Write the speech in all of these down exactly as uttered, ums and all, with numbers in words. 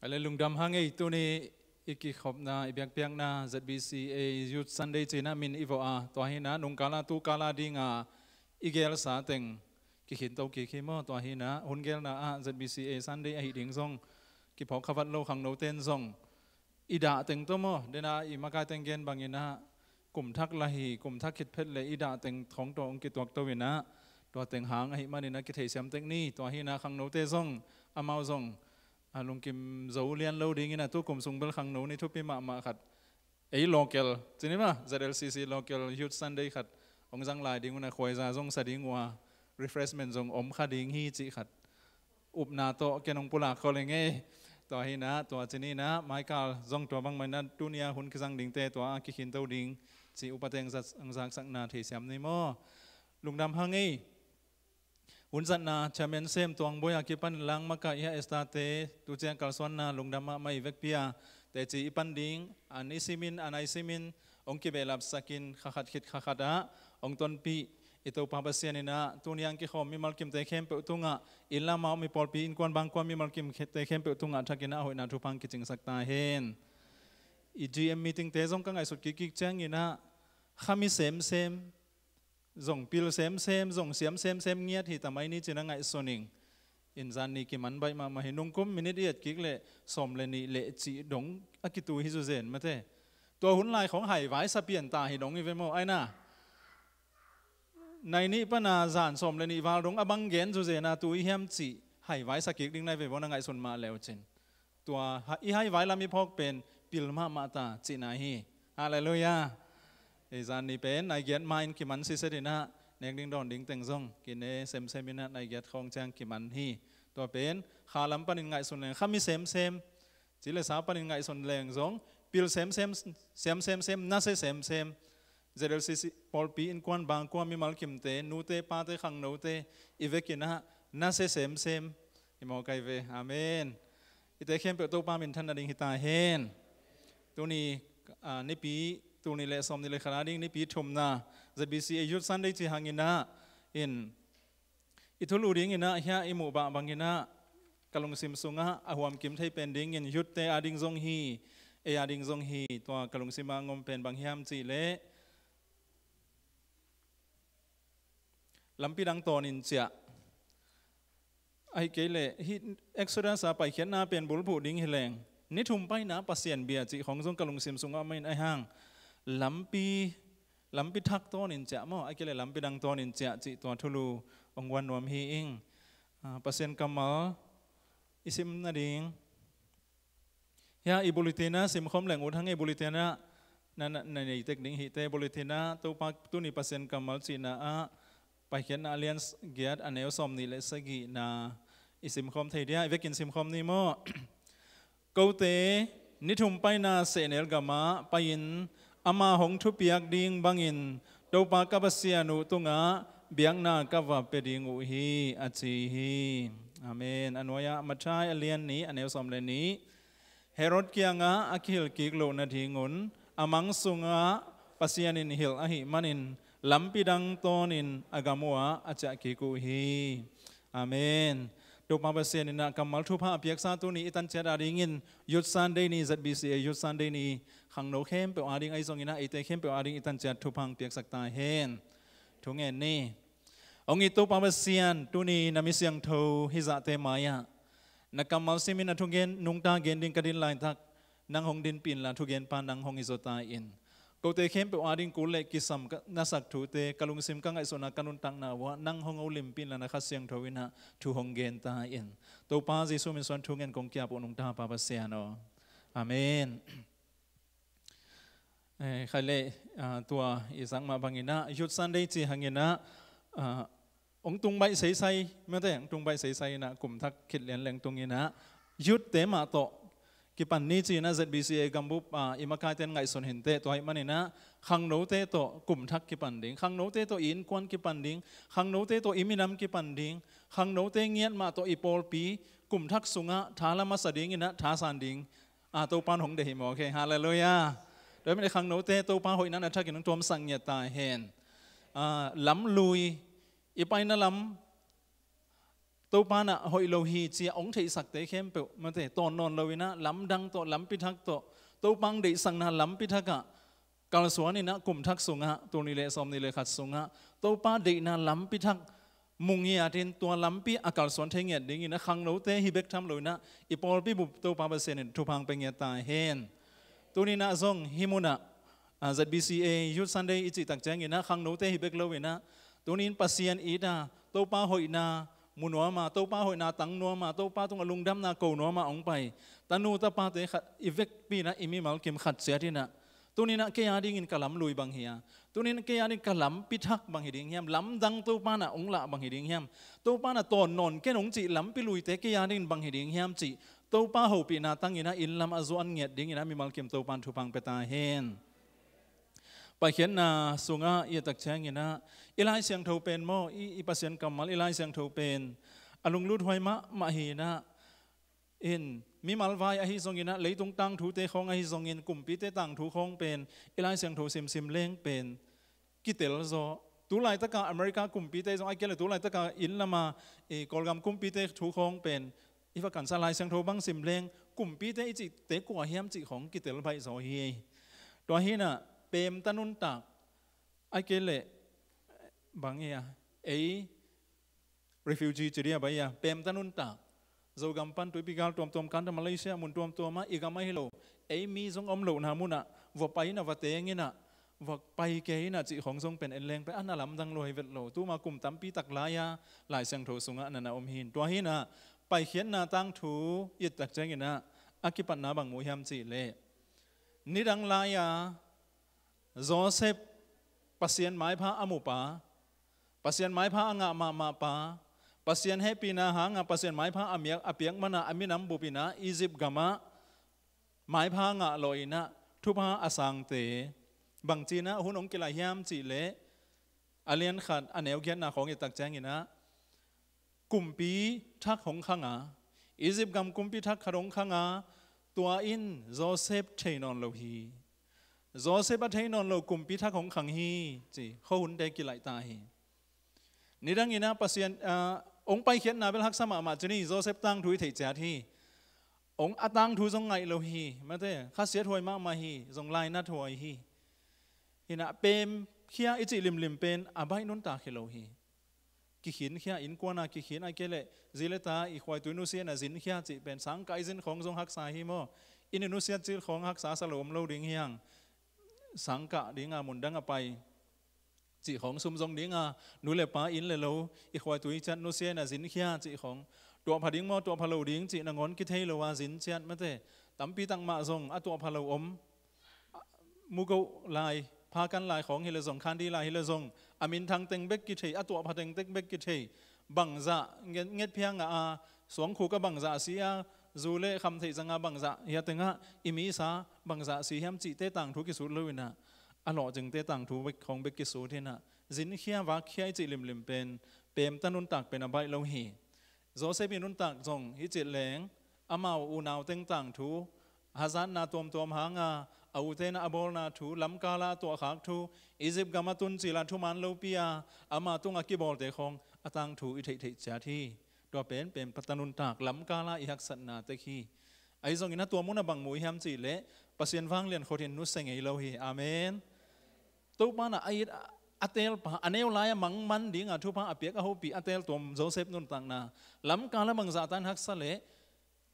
Khaile lungdam hang ei, tuni i kikhopna, i biakpiakna Z B C A Youth Sunday cina min i vawh a, tua hina nungkala tukala dinga i gelsa teng kikhinto kik hi maw. Tua hina hun gelna ah Z B C A Sunday ahi ding zong kiphawk khavat lo, khangnoten zong i dah teng tawh maw, dena i makaiteng gen bangina kum thak la hi, kum thak khit phet le i dah teng thawng tawh hong kituakto ina, tua teng hang ahi manina kitheisiam tek ni. Tua hina khangnote zong, amau zong a lungkim zo lian lo dingina, tu kum sung bel khangno ni thupi mahmah khat, ei local cini ma, Z L C C local Youth Sunday khat hong zang lai ding una, khuaiza zong sa ding ua, refreshment zong om kha ding hi cih khat upna tawh ken hong pulak khol ing ei. Tua hina, tua cinina, maikal zong tua bangmah ina tunia hun kizang dingte tua a kikhinto ding ci upate hong zaksakna theisiam ni maw. Lungdam hang ei. Hun zatna chairman sem tuang boya kipan lang maka iha estate tucia kalsuanna lungdam mahmah i vekpia. Teci i pan ding, an i simin, an ai simin, hong kibehlapsakin, khakhat khit khakhat ah hong tonpih i Topa Pasian ina, tuniang kikhawm mimal kimte khempeuh tungah, inn lama om i pawlpi innkuan bangkua mimal kimte khempeuh tungah thakin a hoihna thupha kicingsak ta hen. I G M meetingte zong ka ngaihsut kikkik ciangina, khami semsem, zong pil semsem, zong siam semsem ngiat hi tamai ni cina ngaihsun ing. In zan ni kiman baih mahmah hi, nungkum minit i et kik le sawm le nih le cih dong a kitu hi zuzen mate. Tua hun lai khong haivai sa pian ta hi dong i ve maw, aina. Nai nih pana zan sawm le nih val dong a bang gen zuzena tu i hiam cih haivai sa kik ding nai ve baw, na ngaihsun mah leu cin. Tua ha-, i haivai lam i phawk pen pil mahmah ta cihna hi. Halleluiah. Ei zan ni pen nai giat ma in kiman siset ina, nek ding dawn ding teng zong kine semsem ina nai giat khawng ciang kiman hi. Tua pen kha lam panin ngaihsun leng khami semsem, ci le sa panin ngaihsun leng zong pil semsem, siam semsem, nasia semsem, Z L C C pawlpi innkuan bangkua mimal kimte, nute pate khangnote i vekin ah nasia semsem hi maw, kai ve. Amen. Ite khempeuh Topa minthan nading hi ta hen. Tuni, ah, nipi, tuni le sawm ni le khat a ding nipi thumna Z B C A Youth Sunday ci hangin ah, in i thulu dingin ah, hia i muh bah bangin ah, ka lungsim sungah a huamkim thei pen dingin youth te a ding zong hi, ei a ding zong hi, tua ka lungsim a ngom pen bang hiam cih leh lampi dang tawnin ciah. Ahi kei leh hih Exodus a Paikhiatna pen bulphuh ding hi leng, ni thum paina Pasian bia cih khong zong ka lungsim sungah mahin ahi hang, lampi, lampi thak tawnin ciah maw, ahi kei leh lampi dang tawnin ciah cih tua thulu hong guan nuam hi ing. Ah, Pasian kammal i sim nading. Hia i bulletin ah simkhawm leng ut hang, i bulletin ah na, na, na nei tek ding hi te. Bulletin ah Topa tuni Pasian kammal cihna ah Paikhiatna a lian s-, giat a neu sawm nih le sagihna i simkhawm thei dia, i vekin simkhawm ni maw. Kote ni thum paina sehnel gamah pai-in ama hong thupiak ding bangin Topa ka Pasian uh tungah biakna ka va pia ding uh hi, a ci hi. Amen. A nuai-ah Matthai a lian nih a neu sawm le nih. Herod kiangah a kihilh kik loh nadingun a mang sungah Pasian in hilh ahih manin lampi dang tawnin a gam uhah a ciah kik uh hi. Amen. Topa Pasian in ah kammal thupha a piaksa tuni i tanciat a dingin Youth Sunday ni, Z B C A Youth Sunday ni, khangno khempeuh a ding ahi zongin ah, eite khempeuh a ding i tanciat thupha hong piaksak ta hen. Thungen ni. Hong it Topa Pasian, tuni na mi siangtho hih zahte mai-ah na kammal simin a thugen nungta gen ding ka din laitak, nang hong dinpih inla, thugenpa nang hong hi zaw ta in. Kote khempeuh a ding kul le kisam ka, na sak thute, ka lungsim ka ngaihsutna ka nuntakna uhah nang hong holimpih inla, na Kha Siangtho in ah thu hong gen ta in. Topa Jesu min suang thungen kong ki-ap uh nungta Pa Pasian aw. Amen. Eh, khai le, ah, tua i zak mah bangin ah, Youth Sunday ci hangin ah, ah, hong tung baih seisai, mate, hong tung baih seisai in ah, kum thak khit lian leng tung in ah, youth te mah tawh kipan ni ci in ah, Z B C A gambup, ah, i makaite'n ngaihsun hi inteh, tua ahih manin ah, khangnote tawh kum thak kipan ding, khangnote tawh i innkuan kipan ding, khangnote tawh i minam kipan ding, khangnote ngiat mah tawh i pawlpi kum thak sungah tha la masa dingin ah, thasan ding, ah, Topa'n hong deih hi mawk hi. Halleluiah. Tua ahih manin khangnote Topa hoihna a thakin hong tuamsak ngiat ta hen. Ah, lamlui, i paina lam Topa in ah hoih lo hi ci-a hong theihsakte khempeuh, mate, tawn nawn lo in ah lamdang tawh, lampi thak tawh, Topa hong deihsakna lampi thak ah kalsuan in ah kum thak sungah, tul nih le sawmnih le khat sungah Topa deihna lampi thak mu ngiat in, tua lampi a kalsuan thei ngiat dingin ah khangnote hi bek tham lo in ah i pawlpi bup Topa Pasian in thupha hong pia ngiat ta hen. Tuni-in ah zong hih munah, ah, Z B C A Youth Sunday i cih tak ciangin ah khangnote hi bek lo in ah, tuni-in Pasian it a, Topa hoihna mu nuam a, Topa hoihna tang nuam a, Topa tungah lungdamna ko nuam a hong pai tanu tapate khat i vekpi in ah, i mimal kim khat ciat in ah, tuni-in ah kei a dingin ka lam lui bang hi a, tuni-in ah kei a dingin ka lampi thak bang hi ding hiam, lamdang Topa in ah hong lah bang hi ding hiam, Topa in ah tawn nawn ken hong cih lampi luite kei a dingin bang hi ding hiam cih Topa hopihna tang in ah inn lam a zuan ngiat dingin ah mimal kim Topa in thupha hong pia ta hen. Paikhiatna sungah i et tak ciangin ah, i Lai Siangtho pen maw, i, i Pasian kammal, i Lai Siangtho pen a lunglut huai mahmah hi in ah, in mimal vai ahi zongin ah, leitung tangthute khawng ahi zongin, kumpite tangthu khawng pen i Lai Siangtho simsim leng pen kitel zaw. Tu laitaka America kumpite zong, ahih kei leh tu laitaka inn lama, eh, Kawlgam kumpite thu khawng pen i va kansa, Lai Siangtho bang sim leng kumpite i cihte kua hiam cih khawng kitel baih zaw hi. Tua hi in ah peemta nuntak, ahih kei leh bang hi a, ei refugee ci dia, bai a, peemta nuntak. Zogam pan tuipi gal tuamtuam, kan ta Malaysia mun tuamtuam ah, i gam ahi lo, ei mi zong om lohna munah va pai in ah, va teng in ah, va pai kei in ah cih khawng zong pen en leng pen a na lamdang lua hi vet lo. Tuma kum tampi tak lai-a Lai Siangtho sungah na na om hi in. Tua hi in ah Paikhiatna tangthu i et tak ciangin ah a kipatna bang mu hiam cih leh, nidang lai-a Joseph Pasian maipha a mupa, Pasian maipha a ngah mahmahpa, Pasian hehpihna hangah Pasian maipha a miak, a piak man a, a minam bup in ah Egypt gamah maipha ngah lawh in ah thupha a sangte, bangci in ah hun hong kilaih hiam cih leh, a lian khat a neu giatna khawng i et tak ciangin ah, kumpi thak hong khang a, Egypt gam kumpi thak khat hong khang a, tua in Joseph thei nawn lo hi. Joseph a thei nawn lo kumpi thak hong khang hi, ci, khuahunte kilaih ta hi. Nidang in ah Pasian, ah, hong paikhiatna bel haksa mahmah ci ni, Joseph tangthu i theih ciat hi. Hong a tangthu zong ngaih lo hi, mate, khasiat huai mahmah hi, zong lainat huai hi. Hi in ah peemkhia i cih limlim pen a baih nuntak hi lo hi. Kikhinkhia, innkuan a kikhin, ahih kei leh zi le ta i khuaitui nusia in ah zinkhia cih pen, sangkah i zin khawng zong haksa hi maw. Inn i nusiat cil khawng haksa sa lo om lo ding hi hang. Sangkah ding a mun dang a pai cih khawng, sum zong ding a, nu le pa, inn le lo, i khuaitui ciat nusia in ah zinkhia cih khawng. Tuahpha ding maw, tuahpha lo ding cih nangawn kithei lo a zin ciat, mate. Tampi tak mah zong a tuahpha lo om. Mugoh lai, phakan lai khawng hi leh zong, khandi lai hi leh zong, a minthang teng bek kithei, a tuahpha teng tek bek kithei. Bangzah nget, ngetphia ngah a, suangkhuk ah bangzah si a, zu le kham theih zang a bangzah, hia teng ah i misa bangzah si hiam cihte tangthu kisut lo in ah, a lawhcingte tangthu bek khawng bek kisut hi in ah, zinkhia vakkhia i cih limlim pen, peemta nuntak pen a baih lo hi. Joseph i nuntak zong hi cih leng, amau unau teng tangthu, hazatna tuamtuam hang a, a ute in ah a bawlna thu, lamkal ah a tuahkhak thu, Egypt gam a tun cil a thuman lopi a, ama tungah kibawlte khawng a tangthu i theihtheih ciat hi. Tua pen peemta nuntak, lamkal ah i haksatna tek hi. Ahi zongin ah tua mun ah bang mu hiam cih leh, Pasian vanglian khut in nusia ngei lo hi. Amen. Topa in ah a it a, a teelpa, a neu lai-a mangman ding a thupha a piak, a hopih, a teel tuam Joseph nuntakna, lamkal ah bangzahta in haksa leh,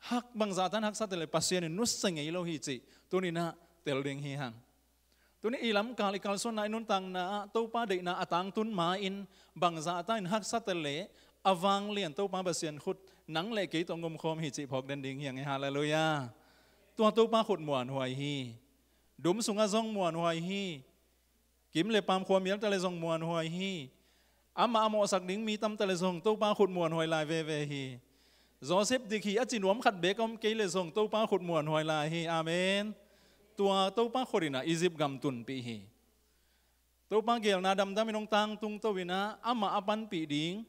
hak, bangzahta in haksa ta leh Pasian in nusia ngei lo hi cih tuni-in ah tel ding hi hang. Tuni i lamkal, i kalsuanna, i nuntakna ah Topa deihna a tangtun ma-in, bangzahta in haksa ta leh, a vanglian Topa Pasian khut nang le kei tawh hong omkhawm hi cih phawk den ding hi hang e. Halleluiah. Tua Topa khut muanhuai hi. Dum sungah zong muanhuai hi. Kim le paam khua mial ta leh zong muanhuai hi. Amah a mawhsak ding mi tam ta leh zong Topa khut muanhuai lai veve hi. Joseph dik hi a ci nuam khat beek a om kei leh zong Topa khut muanhuai lai hi. Amen. Tua Topa khut in ah Egypt gam tunpih hi. Topa geelna damdam in hong tangtung to in ah, amah a panpih ding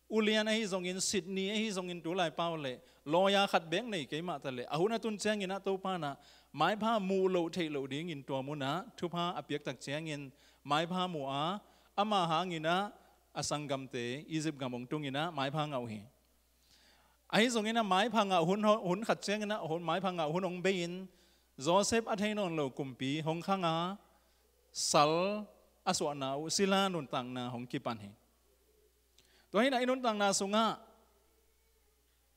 ulian ahi zongin, Sydney ahi zongin, tu lai pau leh lawyer khat beek nei kei mah ta leh, a hun a tun ciangin ah Topa in ah maipha muh loh theih loh dingin tua mun ah thupha a piak tak ciangin maipha mu a, ama hangin ah a sanggamte Egypt gam hong tung in ah maipha ngah uh hi. Ahi zongin ah maipha ngah hun, hun khat ciangin ah, hun, maipha ngah hun hong bei-in Joseph a thei nawn lo kumpi hong khang a, sal a suahna uh sila nuntakna hong kipan hi. Tua hi-in ah i nuntakna sungah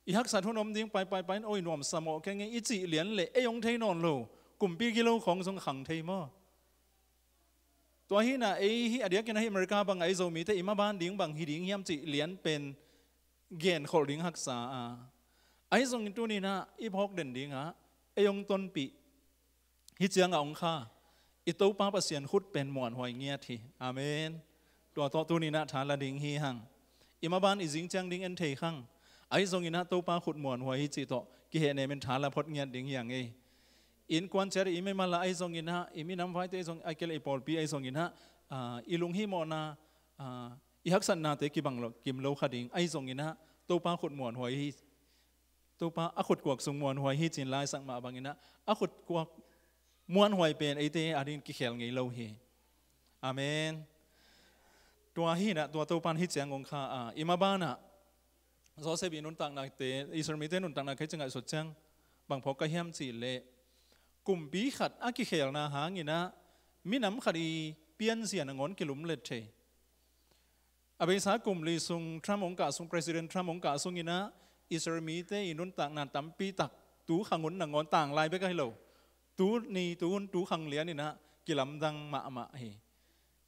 i haksat hun om ding paipai pai in, oi nuamsa mawh keng e i cih lian leh ei hong thei nawn lo kumpi gilo khawng zong khang thei maw? Tua hi-in ah ei hih a diakin ahi America bang ahi Zomite i maban ding bang hi ding hiam cih lian pen genkholh ding haksa a, ahi zongin tuni-in ah i phawk den dingah ei hong tonpih, hih ciangah hong kha i Topa Pasian khut pen muanhuai ngiat hi. Amen. Tua tawh tuni-in ah tha la ding hi hang. I maban i zing ciang ding en thei khang. Ahi zongin ah Topa khut muanhuai hi cih tawh kihehnem in tha la phot ngiat ding hi hang ei. Innkuan ciat i maimal ah ahi zongin ah, i minam vaite ahi zong, a kei le i pawlpi ahi zongin ah, ah, i lunghimawhna, ah, i haksatnate kibang lo, kim lo kha ding. Ahi zongin ah Topa khut muanhuai hi. Topa a khutkuak sung muanhuai hi ci-in la i sak mah bangin ah, a khutkuak muanhuai pen eite adingin kikhel ngei lo hi. Amen. Tua hi-in ah tua Topa in hih ciang hong kha a, i maban ah Joseph i nuntaknate, Israel mite nuntakna khei ci ngaihsut ciang bang phawk ka hiam cih leh, kumpi khat a kikhelna hangin ah minam khat i pianzia nangawn kilumlet thei. A beisa kum li sung Trump hong kah sung, President Trump hong kah sungin ah Israel mite i nuntakna tampi tak tu khang hun nangawn, tanglai bek ahi lo, tu ni, tu hun, tu khang lianin ah kilamdang mahmah hi.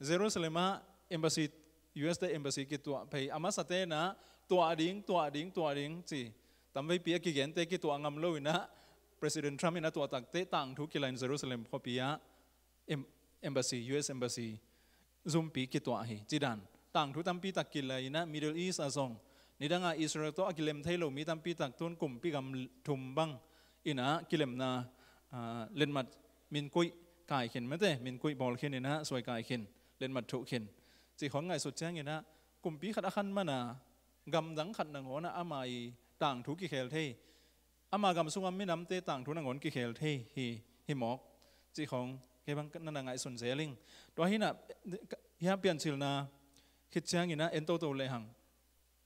Jerusalem ah embassy, U S te embassy kituah phei, a masate in ah tuah ding, tuah ding, tuah ding ci. Tamveipi a kigente kituah ngam lo-in ah President Trump in a tuah takteh tangthu kilai-in Jerusalem khuapi ah em-, embassy, U S embassy zumpi kituah hi. Cidan tangthu tampi tak kilai-in ah Middle East ah zong, nidangah Israel tawh a kilem thei lo mi tampi tak tun kumpi gam thum bang in ah kilemna, ah, letmat minkuih kai khin mate, minkuih bawl khin in ah suai kai khin, letmat thuh khin. Cih khawng ngaihsut ciangin ah kumpi khat a khan man a, gamdang khat nangawn ah ama i tangthu kikhel thei, ama gam sungah minamte tangthu nangawn kikhel thei hi, hi mawk. Cih khawng kei bang na na ngaihsun zel ing. Tua hi-in ah, hih a piancilna khit ciangin ah en toto lehang,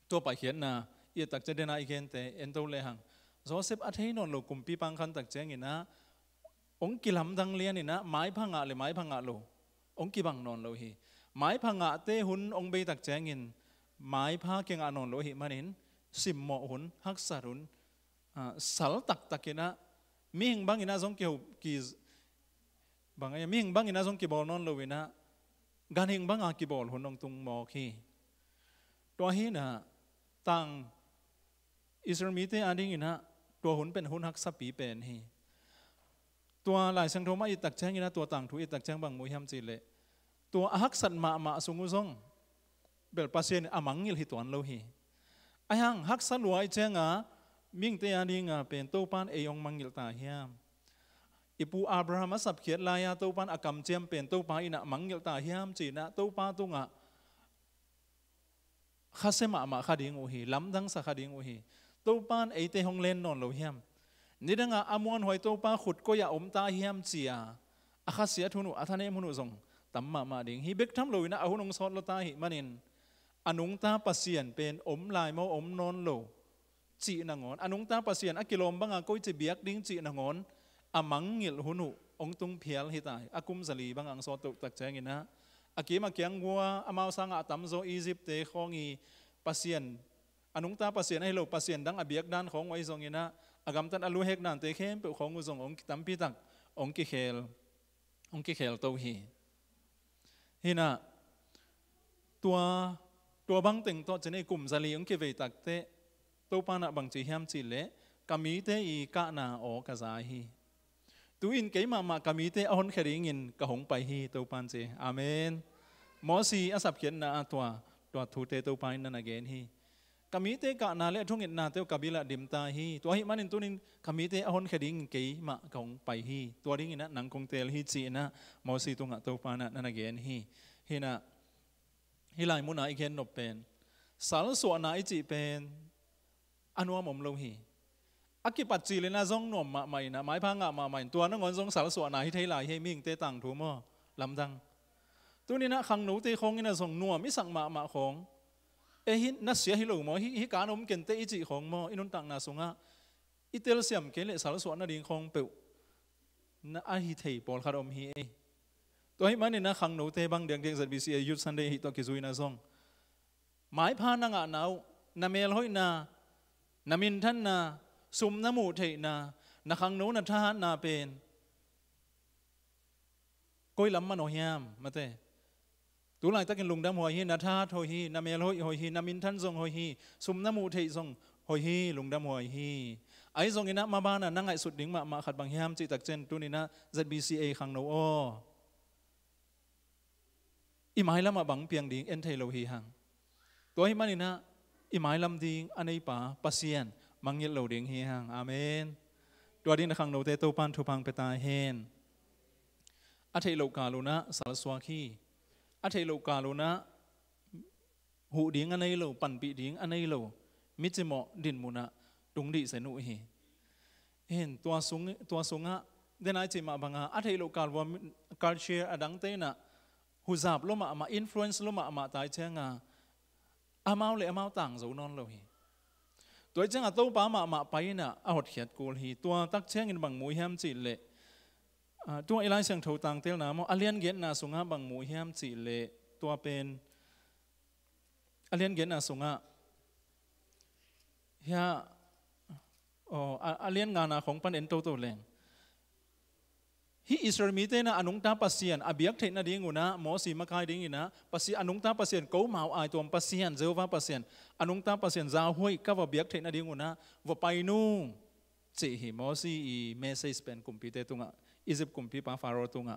tua paikhiatna i et tak ciang, den a i gente en to lehang, Joseph a thei nawn lo kumpi pang khan tak ciangin ah hong kilamdang lianin ah maipha ngah le maipha ngah lo hong kibang nawn lo hi. Maipha ngahte hun hong bei tak ciangin maipha kingah nawn lo ahih manin simmawh hun, haksat hun, ah, sal taktakin ah, mihing bangin ah zong kiho, ki, bang a, mihing bangin ah zong kibawl nawn lo-in ah, ganhing banga kibawl hun hong tung mawk hi. Tua hi-in ah tang Israel mite adingin ah tua hun pen hun haksapi pen hi. Tua Lai Siangtho mah i et tak ciangin ah, tua tangthu i et tak ciang bang mu hiam cih leh, tua a haksat mahmah sung uh zong bel Pasian in a mangngilh hi tuan lo hi. Ahi hang haksa lua i ciangah mihingte adingah pen Topa in ei hong mangngilh ta hiam? I pu Abraham a sapkhiat lai-a Topa in a kamciam pen Topa in a mangngilh ta hiam ci-in ah Topa tungah khasia mahmah kha ding uh hi, lamdangsa kha ding uh hi. Topa in eite hong len nawn lo hiam? Nidangah a muanhuai Topa khut koi-ah om ta hiam ci-a a khasiat hun uh, a thanem hun uh zong tam mahmah ding hi. Bek tham lo-in ah a hun hong sawt lua ta ahih manin, a nungta Pasian pen om lai maw, om nawn lo cih nangawn, a nungta Pasian a kilawm banga koici biak ding cih nangawn a mangngilh hun uh hong tung phial hi ta hi. A kum zali banga hong sawt to tak ciangin ah, a kim a kiang gua, amau sangah a tamzaw Egypt-te khawng i pasian, a nungta Pasian ahi lo pasian dang a biak dan khawng uh ahi zongin ah, a gamtat a luhek dante khempeuh khawng uh zong hong tampi tak hong kikhel, hong kikhel to hi. Hi-in ah, tua, tua bang teng tawh ci-in ah i kum zali hong kivei takteh, Topa in ah bang ci hiam cih leh, ka mite i kahna aw ka zai hi. Tu-in kei mahmah ka mite a honkhia dingin ka hong pai hi, Topa in ci. Amen. Mosi a sapkhiatna ah tua, tua thute Topa in na na gen hi. Ka mite kahna le a thungetnate uh ka bil ah dim ta hi. Tua ahih manin tuni-in ka mite a honkhia dingin keimah ka hong pai hi. Tua dingin ah nang kong teel hi ci-in ah Mosi tungah Topa in ah na na gen hi. Hi-in ah, hih lai munah i gen nop pen, salsuahna i cih pen a nuam om lo hi. A kipat cil-in ah zong nuam mahmah in ah, maipha ngah mahmah in, tua nangawn zong salsuahna hi thei lai hi, mihingte tangthu maw, lamdang. Tuni-in ah khangnote khawng in ah zong nuam i sak mahmah khawng, E, hih na sia hi lo maw, hih, hih kan om kente i cih khawng maw, i nuntakna sungah i telsiam kei leh salsuah nading khawng peuh na a hi thei pawlkhat om hi ei. Tua ahih manin ah khangnote bang diakdiak Z B C A Youth Sunday hih tawh kizuina zong maipha na ngahna uh, na melhoihna, na minthanna, sum na muh theihna, na khangno na thahatna pen koi lam man aw hiam, mate? Tu laitakin lungdam huai hi, na thahat hoih hi, na melhoih hoih hi, na minthan zong hoih hi, sum na muh theih zong hoih hi, lungdam huai hi. Ahi zongin ah mabanah na ngaihsut ding mahmah khat bang hiam cih takciang tuninah Z B C A khangno aw, i mailamah bang piang ding en thei lo hi hang. Tua ahih maninah i mailam ding a neipa Pasian mangngilh lo ding hi hang. Amen. Tua dingin a khangnote Topan thupha pia ta hen. A theih loh kal unah salsuak hi. A theih loh kal unah huh ding a nei lo, panpih ding a nei lo, micimawh dinmunah tung dihzen uh hi. Hen, tua sung, tua sungah denai cih mah banga a theih loh kal vua culture a dangte inah huzap lua mahmah, influence lua mahmah tai cianga amau le amau tang zo nawn lo hi. Tua cianga Topa mahmah pai inah a hotkhiat kul hi. Tua tak ciangin bang mu hiam cihleh, ah, tua i Lai Siangtho tangtelna maw, a lian giatna sungah bang mu hiam cihleh, tua pen a lian giatna sungah, hia, aw, a, a lian ngana khawng pan en toto leng. Hih Israel mite inah a nungta Pasian a biak theih nadingunah Mosi makai dinginah Pasian, a nungta Pasian, ko mau ai tuam Pasian, Jehovah Pasian, a nungta Pasian zauhuai ka va biak theih nadingunah va pai nung cih hi Mosi i message pen kumpite tungah, Egypt kumpipa Pharaoh tungah.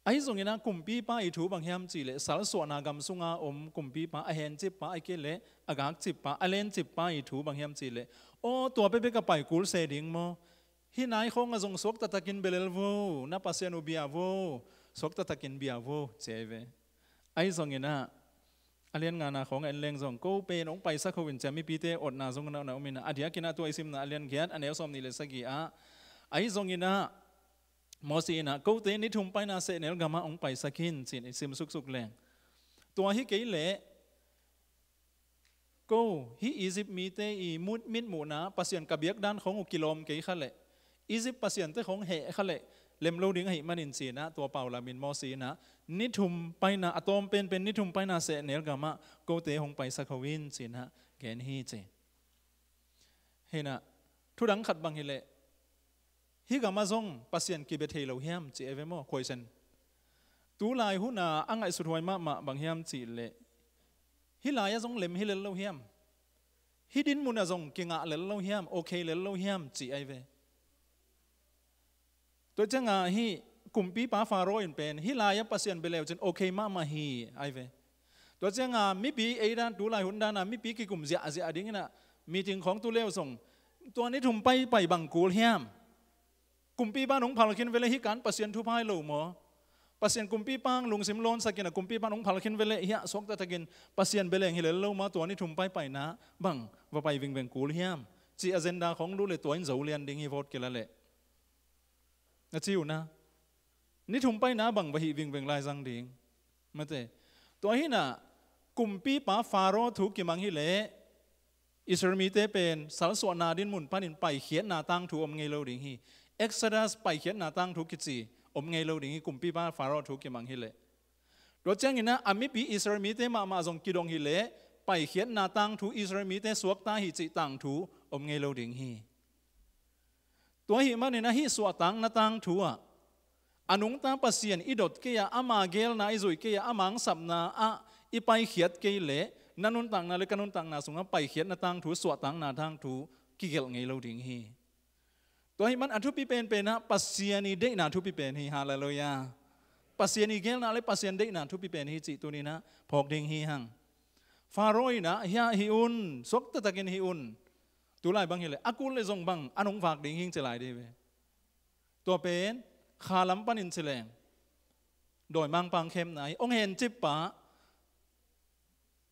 Ahi zonginah kumpipa i thu bang hiam cihleh, salsuahna gam sunga om kumpipa, a hencippa, a kei leh a gakcippa, a lencippa i thu bang hiam cihleh, aw, tua pepek a pai kul se ding maw? Hih nai khawngah zong suakta takin bia lel vo, na Pasian uh bia vo, suakta takin bia vo, ci ahi ve. Ahi zonginah a lian ngana khawngah en leng zong, ko pen hong paisak ho in, ci a mipite otna zong na, na om inah, a diakinah tua i simna a lian giat, a neu sawm nih le sagih ah, ahi zonginah Mosi inah, kote ni thum paina sehnel gamah hong paisak in, ci-in i sim suksuk leng. Tua hi kei leh, ko, hih Egypt mite i mut, mitmuhna Pasian ka biak dan khawng uh kilawm kei kha leh, Egypt pasiante khawng heh kha leh lem lo ding ahih manin, ci-inah tua paulamin Mosi inah ni thum paina, a tawm penpen ni thum paina sehnel gamah kote hong paisak ho in, ci-inah gen hi, ci. Hinah, thudang khat bang hileh, hih gamah zong Pasian kibia thei lo hiam, ci ahi ve maw, khuaisen. Tulai huna a ngaihsut huai mahmah bang hiam cihleh, hih lai-ah zong lem hi lel lo hiam? Hih dinmunah zong kingah lel lo hiam, okay lel lo hiam, ci ahi ve. Tua cianga hih kumpipa Pharaoh in pen hih lai-ah Pasian bia leu cin okay mahmah hi, ahi ve. Tua cianga mipi ei dan, tulai hun dana mipi kikum ziahziah dinginah meeting khawng tu leu zong, tua ni thum paipai bang kul hiam? Kumpipa nong phal khin veleh hih kan Pasian thupha hi lo maw? Pasian kumpipa lungsim lawnsakinah kumpipa nong phal khin veleh hiah suakta takin Pasian bia leng hi lel lo maw, tua ni thum paipaina bang va pai vingveng kul hiam? Ci agenda khawng lut leh tua in zo lian ding hi, vote kila leh. Na ci uh na, ni thum paina bang va hih vingveng lai zang ding. Mate. Tua hinah kumpipa Pharaoh thu kimang hileh Israel mite pen salsuahna dinmun panin paikhiatna tangthu om ngei lo ding hi. Exodus, paikhiatna tangthu kici om ngei lo ding hi, kumpipa Pharaoh thu kimang hileh. Tua cianginah a mipi Israel mite mahmah zong kidong hileh paikhiatna tangthu, Israel mite suakta hi cih tangthu om ngei lo ding hi. Tua ahih maninah hih suahtakna tangthu ah a nungta Pasian i dot kei-ah, ama geelna i zuih kei-ah, ama haksatna ah i paikhiat kei leh na nuntakna le ka nuntakna sungah paikhiatna tangthu, suahtakna tangthu kigelh ngei lo ding hi. Tua ahih man a thupi penpenah Pasian i deihna thupi pen hi. Halleluiah. Pasian i geelna le Pasian deihna thupi pen hi cih tuninah phawk ding hi hang. Pharaoh inah hiah hih un, suakta takin hih un. Tulai bang hileh a kul leh zong bang a nong vak ding hing ci lai dih ve. Tua pen kha lam panin ci leng, dawimangpa hong khemna hi. Hong hencippa,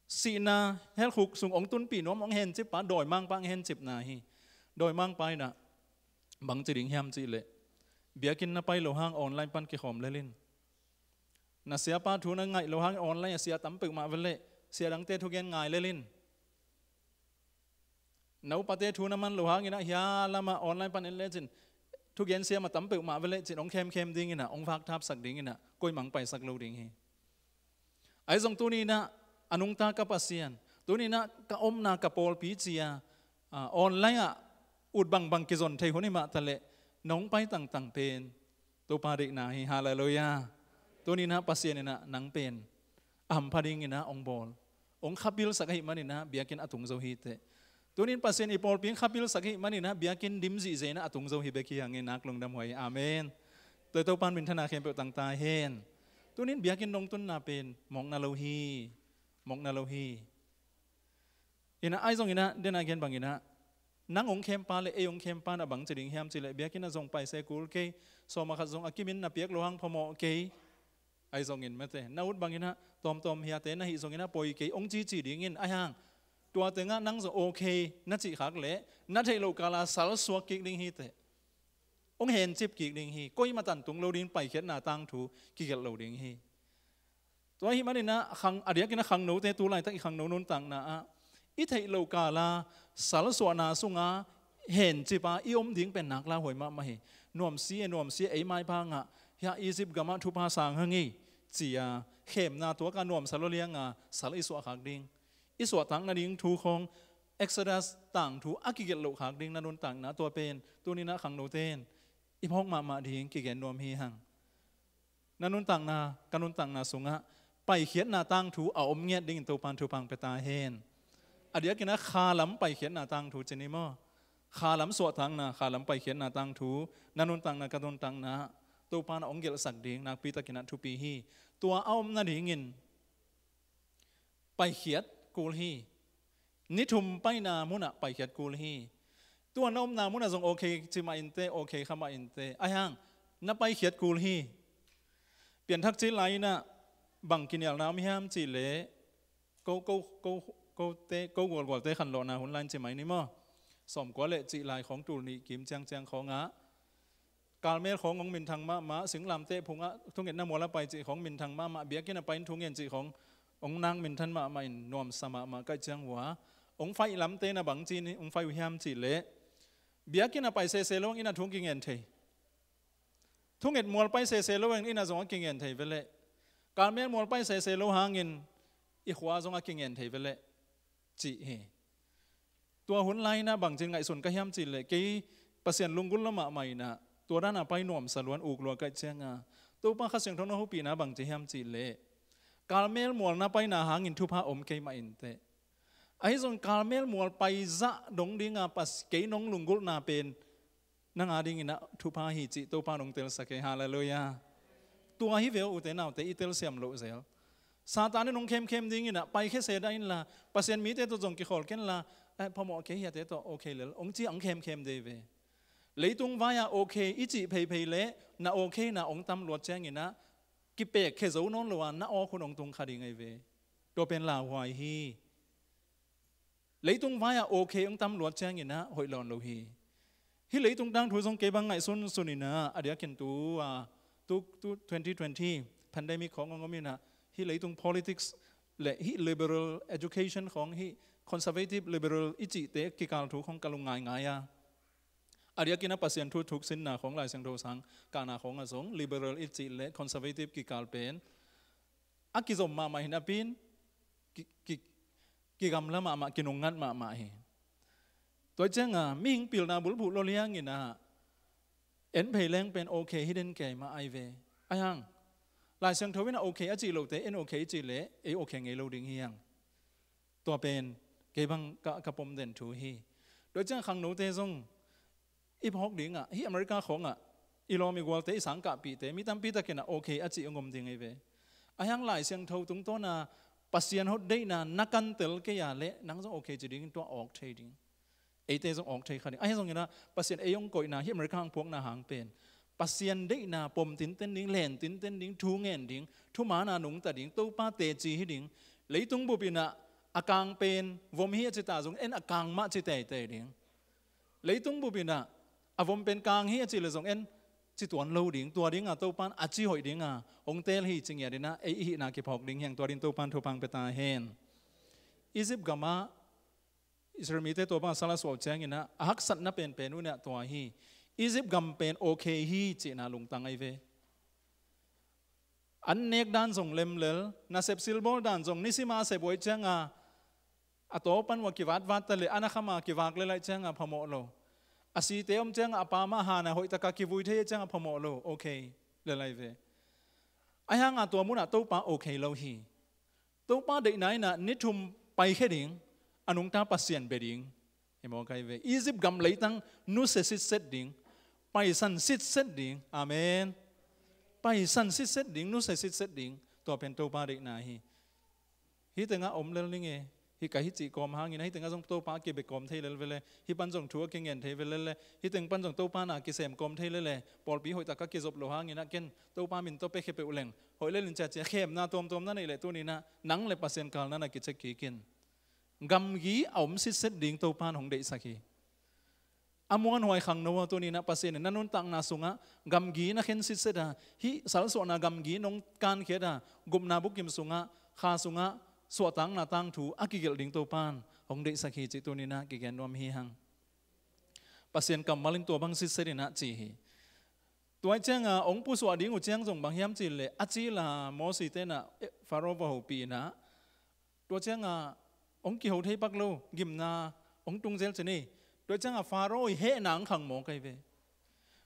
sihna helkhuk sung hong tunpih nuam hong hencippa, dawimangpa hong hencipna hi. Dawimangpa inah bang ci ding hiam cihleh, biakinn na pai loh hang online pan kikhawm lel in. Na siapa thu na ngaih loh hang online a sia tam peuhmah veleh Sia dangte thugen ngai lel in. Na upate thu na man lo hangin ah hia lamah online pan en lecin thugen siam a tam peuhmah ve lecin hong khemkhem dingin ah, hong vakthapsak dingin ah, koimah hong paisak lo ding hi. Ahi zong tuni-in ah a nungta ka Pasian, tuni-in ah ka omna ka pawlpi ci-a, ah, online ah ut bangbang kizon thei hun hi mah taleh nong pai tangtang pen Topa deihna hi. Halleluiah. Tuni-in ah Pasian in ah nang pen a hampha dingin ah hong bawl, hong khapilsak ahih manin ah biakinn a tung zo hi teh. Tuni-in Pasian i pawlpi hong khapilsak ahih manin ah biakinn dim zihziah in ah a tung zo hi bek hi hang e, nak lungdam huai. Amen. Tua Topa in minthana khempeuh tangta hen. Tuni-in biakinn dong tunna pen mawkna lo hi. Mawkna lo hi. In ah ahi zongin ah, den a gen bangin ah, nang hong khempa le ei hong khempa na bang ci ding hiam cih leh, biakinn ah zong paise kul kei, sawm a khat zong a kimin na piak lo hang phamawh kei. Ahi zongin mate, na ut bangin ah tawmtawm hiate na hih zongin ah poi kei hong cici dingin, ahi hang tua tengah nang zong okay na cih khak leh, na theih loh kala sal suak kik ding hi teh. Hong hencip kik ding hi. Koimah tan tung lo ding, paikhiatna tangthu kigelh lo ding hi. Tua ahih manin ah khang, a diakin ah khangnote, tu laitak i khangno nuntakna ah i theih loh kala salsuahna sunga hencip a i om ding pen nak lauhuai mahmah hi. Nuamsi e, nuamsi e, ei maipha ngah, hiah Egypt gamah thupha sang hang hi, ci-a khemna tuak a nuamsa lo lianga sal i suah khak ding, i suahtak nading thu khawng, Exodus tangthu a kigelh loh khak ding na nuntakna, tua pen tuni-in ah khangnote in i phawk mahmah ding kigen nuam hi hang. Na nuntakna, ka nuntakna sungah paikhiatna tangthu a om ngiat dingin Topan thupha hong pia ta hen. A diakin ah khalam paikhiatna tangthu ci ni maw? Khalam suahtakna, khalam paikhiatna tangthu na nuntakna, ka nuntakna Topan a hong gelhsak ding nakpitakin ah thupi hi. Tua a om nadingin paikhiat kul hi. Ni thum paina munah paikhiat kul hi. Tua na omna munah zong okay ci mah inteh, okay kha mah inteh. Ahi hang na paikhiat kul hi. Pianthak cil lai-in ah bang kinialna om hiam cih leh, ko, ko, ko, kote, ko gualgualte khanlawhna hun lai-in ci mai ni maw? Sawmkua le cil lai khawng, tul nih kim ciangciang khawngah Kalmel khawng hong minthang mahmah, singlamteh phungah thungetna mual a pai cih khawng minthang mahmah, biakinn a pai in thungen cih khawng hong nak minthan mahmah in nuamsa mahmah ka hih ciang uh a, hong faih lamte na bang ci-in hong faih uh hiam cih leh, biakinn a pai sese lo hang inn a thu kingen thei. Thunget mual pai sese lo hang inn a zong a kingen thei ve leh. Kalmel mual pai sese lo hangin i khua zong a kingen thei ve leh, cih hi. Tua hun lai-in ah bangci in ngaihsun ka hiam cih leh, kei Pasian lunggulh lua mahmah in ah tua dan a pai nuamsa lua-in uk lua ka hih ciang a, Topa Kha Siangtho na hopihna bangci hiam cih leh, Kalmel mual na paina hangin thupha om kei mah inteh. Ahi zong Kalmel mual pai zah dong ding a, Pas-, kei nong lunggulhna pen nang a dingin ah thupha hi cih Topa in hong telsak hi. Halleluiah. Tua hi ve aw, ute naute, i telsiam loh zel. Satan in hong khemkhem dingin ah, paikhia se dah inla, Pasian mite tawh zong kikhawl kenla, eh, phamawh kei, hiate tawh okay lel, hong ci-a hong khemkhem ding hi ve. Leitung vai-a okay i cih pheiphei leh na okay-na hong tam luat ciangin ah, kipekkhia zo nawn lo-a na awk hun hong tung kha ding ahi ve. Tua pen lauhuai hi. Leitung vai-ah okay hong tam luat ciangin ah hoih lawn lo hi. Hih leitung tangthu zong kei bang ngaihsunsun in ah, a diakin tu, ah, tu, tu twenty twenty pandemic khawng hong om in ah, hih leitung politics le hih liberal education khawng, hih conservative liberal i cihte kikal thu khawng ka lung ngaingai a. A diakin ah Pasian thu thuk sinna khawng, Lai Siangtho sang kahna khawngah zong liberal i cih le conservative kikal pen a kizom mahmah hi napi-in ki, ki, kigamla mahmah, kinungngat mahmah hi. Tua ciangin mihing pilna bulphuh lo liangin ah en phei leng pen okay hi den kei mah ahi ve. Ahi hang Lai Siangtho in ah okay a cih lote en okay i cih leh ei okay ngei lo ding hi hang. Tua pen kei bang ka, ka pom den thu hi. Tua ciang khangnote zong i phawk dingah, hih America khawngah i lawm i gualte, i sangkahpihte, mi tampi takin ah okay a cih hong om ding ahi ve. Ahi hang Lai Siangtho tungtawn a Pasian hot deihna na kantel kei a leh nang zong okay ci dingin tua awk thei ding. Eite zong awk thei kha ding. Ahi zongin ah Pasian ei hong koihna, hih America hong phuakna hang pen Pasian deihna pom tinten ding, len tinten ding, thu ngen ding, thumaana nungta ding, Topa teci hi ding. Leitung bup in ah a kang pen vom hi a ci ta zong en, a kang mah ci teitei ding. Leitung bup in ah a vom pen kang hi a cih leh zong en, ci tuan lo ding. Tua dingah Topa in a ci hoih dingah hong teel hi ci ngiat in ah ei i hihna kiphawk ding hi hang. Tua dingin Topa in thupha hong pia ta hen. Egypt gamah Israel mite tua bang a sal a suah uh ciangin ah, a haksatna penpen uh in ah tua hi. Egypt gam pen okay hi cihna lungtang ahi ve. An nek dan zong lemlel, nasep silbawl dan zong nisima sep uh ahih cianga, a taw pan uh a kivatvat ta leh, an a kham a kivak lel ahih cianga phamawh lo. A site om cianga a pa mah han a hoihtaka kivui thei ahih cianga phamawh lo. Okay lel ahi ve. Ahi hanga tua munah Topa okay lo hi. Topa deihna in ah ni thum paikhia ding, a nungta Pasian bia ding. Hi mawk ahi ve. Egypt gam leitang nusia sitset ding, paisan sitset ding. Amen. Paisan sitset ding, nusia sitset ding. Tua pen Topa deihna hi. Hih tengah om lel ning e. Hih ka hih cih kawm hangin ah, hih tengah zong Topa a kibia kawm thei lel ve le, hih pan zong thu a kingen thei ve lel le, hih teng pan zong Topa na kisem kawm thei lel le, pawlpi hoihtaka kizop lo hangin ah, ken Topa min tawh pia khia peuh leng hoih lel in, ciacia khemna tuamtuam na neih leh tuni in ah nang le Pasian kalna na kicia kik in. Gamgi a om sitset ding Topa in hong deihsak hi. A muanhuai khangno aw, tuni in ah Pasian in na nuntakna sungah gamgi na khen sitset a, hih salsuahna gamgi nong kankhiat a, gupna bukim sungah, kha sungah suahtakna tangthu a kigelh ding Topa in hong deihsak hi cih tuni in ah kigen nuam hi hang. Pasian kammal in tua bang sitset in ah ci hi. Tua ahih cianga hong pusuah ding uh ciang zong bang hiam cih leh, a cil a Moses te in ah, eh, Faro va hopih in ah, tua cianga hong kiho thei pak lo, gimna hong tung zel ci ni. Tua cianga Faro i hehna hong khang mawk ahi ve.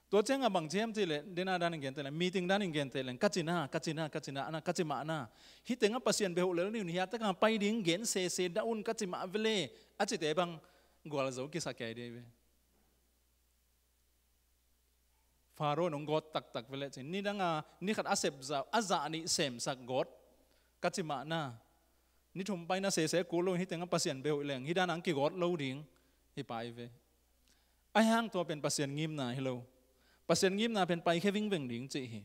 Tua cianga bang ci hiam cih leh, dena dan in gen teh leng, meeting dan in gen teh leng, ka ci na, ka ci na, ka ci na, ana ka ci mah na. Hih tengah Pasian bia hoh lel ni un, hiah taka pai ding gen sese dah un ka ci mah ve le, a cite bang gualzo kisa kei ding ahi ve. Faro in hong gawt taktak ve le cin. Nidang a, ni khat a sep zah, a zah nih semsak gawt ka ci mah na. Ni thum pai na sese kul lo, hih tengah Pasian bia hoih leng hih dan hong kigawt lo ding hi pai ve. Ahi hang tua pen Pasian ngimna hi lo. Pasian ngimna pen paikhia vingveng ding cih hi.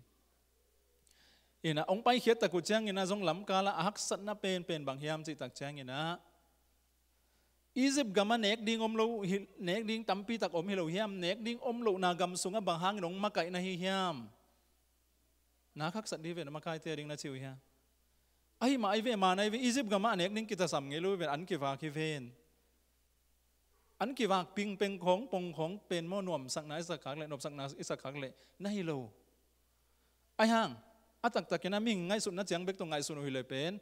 In ah hong paikhiat tak uh ciangin ah zong lamkal ah a haksatna penpen bang hiam cih tak ciangin ah, Egypt gamah nek ding om lo hi, nek ding tampi tak om hi lo hiam? Nek ding om lohna gam sungah bang hangin hong makaih na hi hiam? Na haksat ding ven, a makaite a ding na ci uh hiam? Ahi mah ahi ve, man ahi ve, Egypt gamah a nek ding kitasam ngei lo ven, an kivak hi ven. An kivak pingpeng khong, pong khong pen maw, nuamsakna i sak khak leh, nopsakna i sak khak leh na hi lo. Ahi hang a taktakin ah mihing ngaihsutna ciang bek tawh ngaihsun uh hi leh pen,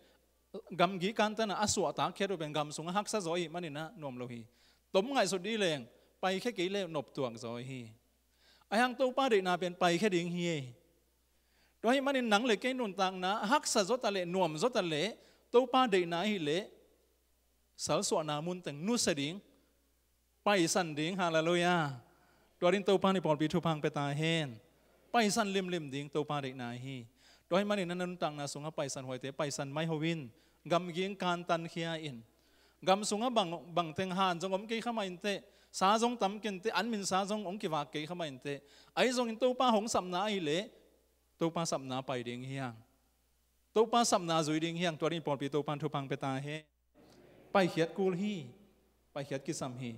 gamgi kantan a a suahtak khiat uh pen gam sungah haksa zaw ahih manin ah nuam lo hi. Tom ngaihsut dih leng, paikhia kei leh noptuak zaw hi. Ahi hang Topa deihna pen paikhia ding hi. Tua ahih manin nang le kei nuntakna haksa zaw ta leh, nuam zaw ta leh, Topa deihna ahih leh salsuahna mun teng nusia ding, paisan ding. Halleluiah. Tua ding Topa in i pawlpi thupha hong pia ta hen. Paisan limlim ding Topa deihna hi. Tua ahih manin na nuntakna sungah paisan huaite, paisan mai ho in, gamgi kantan khia in. Gam sungah bang, bangteng han zong om kei kha mah inteh, sa zong tam kei inteh, an min sa zong hong kivak kei kha mah inteh. Ahi zongin Topa hong sapna ahih leh, Topa sapna pai ding hi hang. Topa sapna zui ding hi hang. Tua ding i pawlpi Topa in thupha hong pia ta hen. Paikhiat kul hi. Paikhiat kisam hi.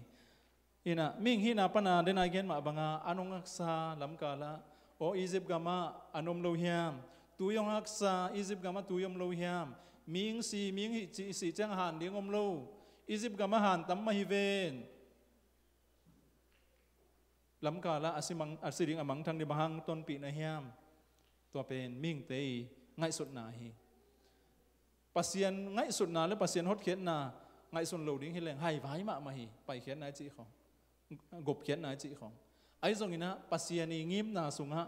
In ah, mihing hihna pan a, dena i gen mah banga, an hong haksa lamkal ah, aw, Egypt gamah an om lo hiam? Tui hong haksa, Egypt gamah tui om lo hiam? Mihing si, mihing hih cih, sih ciang han ding om lo. Egypt gamah han tam mah hi ven. Lamkal ah a si mang, a si ding a mangthang ding bang hang tonpih na hiam? Tua pen mihingte i ngaihsutna hi. Pasian ngaihsutna le Pasian hotkhiatna ngaihsun lo ding hi leng, haivai mahmah hi. Paikhiatna i cih khong, gupkhiatna i cih khong. Ahi zongin ah Pasian i ngimna sungah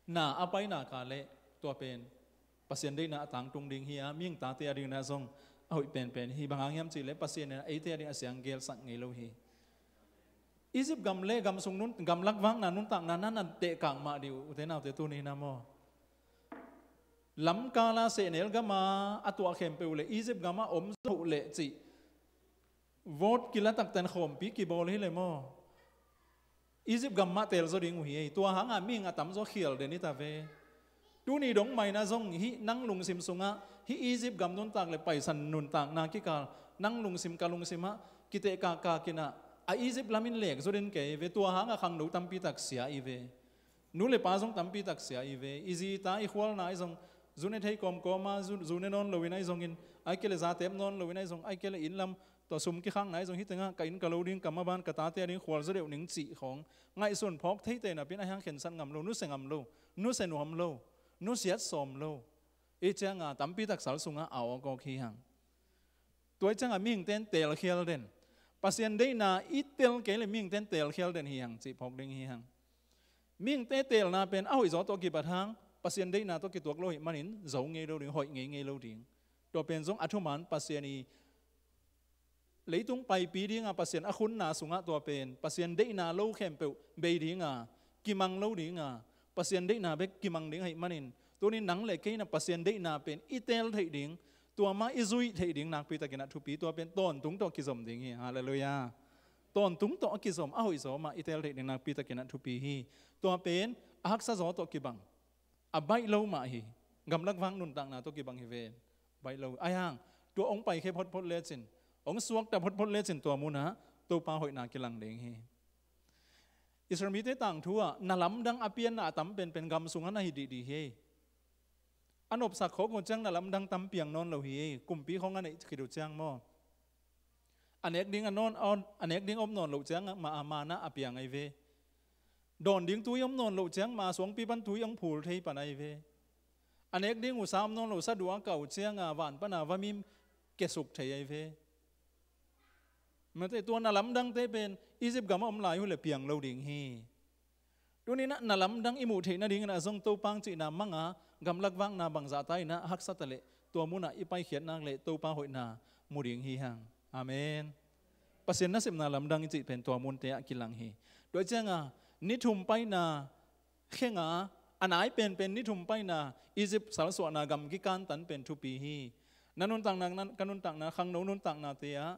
na a pai nak leh, tua pen Pasian deihna a tangtung ding hi a, mihing tate a dingin ah zong a hoih penpen hi. Bang hang hiam cih leh Pasian in eite a ding a siang gelsak ngei lo hi. Egypt gam le gam sung nun, gamlak vakna nuntakna na na tehkak mah dih uh, ute naute, tuni in ah maw. Lamkal ah sehnel gam a a tuah khempeuh leh Egypt gamah om zo leh cih vote kila taktak in khawmpi kibawl hi leh maw, Egypt gam mah teel zaw ding uh hi ei. Tua hangah mihing a tamzaw khial den hi ta ve. Tuni dong mah in ah zong hih nang lungsim sungah hih Egypt gam nuntak le paisan nuntakna kikal, nang lungsim ka lungsim ah kitehkak kak in ah, a Egypt lam in lek zaw den kei ve. Tua hangah khangno tampi tak sia i ve. Nu le pa zong tampi tak sia i ve. I zi i ta i khualna i zong Zu ne thei kawmkawma, zu, zu ne nawn loin ahi zongin, ahih kei leh za tep nawn loin ahi zong, ahih kei leh inn lam tua sum kikhakna ahi zong, hih tengah ka inn ka lo ding, ka maban ka tate a ding khualzaw deuh ning cih khawng ngaihsun phawk theite napi-in ahi hang khensat ngam lo, nusia ngam lo, nusia nuam lo, nusiat sawm lo. Ih cianga tampi tak sal sungah a awkawk hi hang. Tua ih cianga mihingte in teelkhial den. Pasian deihna i tel kei leh mihingte in teelkhial den hi hang cih phawk ding hi hang. Mihingte teelna pen a hoihzaw tawh kibat hang, Pasian deihna tawh kituak lo ahih manin zo ngei lo ding, hoih ngei ngei lo ding. Tua pen zong a thuman Pasian i leitung paipi dinga Pasian a khunna sungah tua pen Pasian deihna lo khempeuh bei dinga, kimang lo dinga, Pasian deihna bek kimang ding ahih manin, tuni nang le kei in ah Pasian deihna pen i teel theih ding, tua mah i zuih theih ding nakpi takin ah thupi, tua pen tawntung tawh kizom ding hi. Halleluiah. Tawntung tawh a kizom, a hoihzaw mah i teel theih ding nakpi takin ah thupi hi. Tua pen a haksa zaw tawh kibang, a baih lo mah hi. Gamlak vak nuntakna tawh kibang hi ven. Baih lo. Ahi hang tua hong paikhia photphot lecin, hong suakta photphot lecin tua munah Topa hoihna kilang ding hi. Israel mite tangthu ah na lamdang a pianna a tam penpen gam sungah na hi dihdih hi. A nopsak khawk uh ciang na lamdang tam piang nawn lo hi. Kumpi khawng a neih khit uh ciang maw, a nek ding a nawn, a nek ding om nawn loh ciang mah a manna a piang ahi ve. Dawn ding tui om nawn loh ciang mah a suangpi pan tui hong phul thei pan ahi ve. A nek ding uh sa om nawn loh sa dua kau cianga van pana va mim kesuk thei ahi ve. Mate, tua na lamdangte pen Egypt gam a om lai uh le piang lo ding hi. Tuninah na lamdang i muh theih nadinginah zong Topa hong cihna manga gamlak vakna bangzahta inah haksa ta leh tua munah i paikhiat nak leh Topa hoihna mu ding hi hang. Amen. Pasian nasepna lamdang i cih pen tua munte ah kilang hi. Tua cianga ni thum paina khenga, a nai penpen ni thum paina Egypt salsuahna gamgi kantan pen thupi hi. Na nuntakna, na, ka nuntakna, khangno nuntaknate ah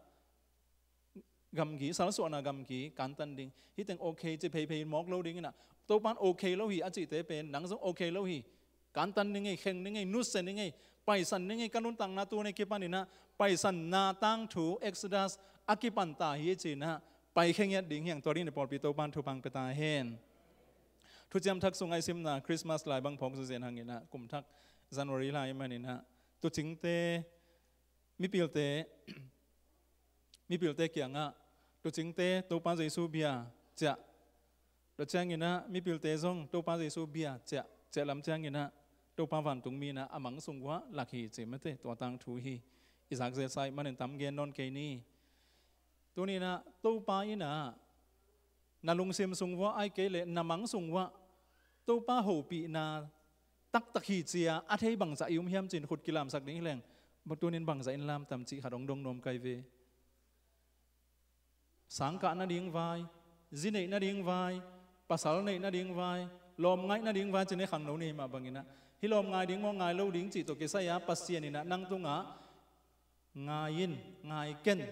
gamgi, salsuahna gamgi kantan ding. Hih teng okay ci pheiphei mawk lo dinginah, Topan okay lo hi a cihte pen nang zong okay lo hi. Kantan ni ngei, kheng ni ngei, nusia ni ngei, paisan ni ngei. Ka nuntakna tuni kipaninah paisanna tangthu Exodus a kipanta hi cinah paikhia ngiat ding hiang. Tua dingin pawlpi Topan thupha pia ta hen. Thuciam Thak sungah i simna Christmas lai bang phawk zuzen hanginah kum thak January lai maninah tucingte, mipilte, mipilte kiangah tucingte Topa Jesu bia ciah. Tua cianginah mipilte zong Topa Jesu bia ciah, ciah lam cianginah Topa vantungmi inah a mang sung uah lak hi ci mate, tua tangthu hi. I zakzesa ih manin tam gen nawn kei ni. Tuninah Topa inah na lungsim sung uah ahih kei leh na mang sung uah Topa hopihna taktak hi cia a thei bangzah i um hiam cin khut kilamsak ding hi leng, tunin bangzah in lamtam cih khat hong dong nuam kai ve. Sangkah nading vai, zi neih nading vai, pasal neih nading vai, lawmngaih nading vai cin i khangno ni mah banginah hih lawmngai ding maw ngai lo ding cih tawh kisai-a Pasian inah nang tungah ngai in, ngai ken,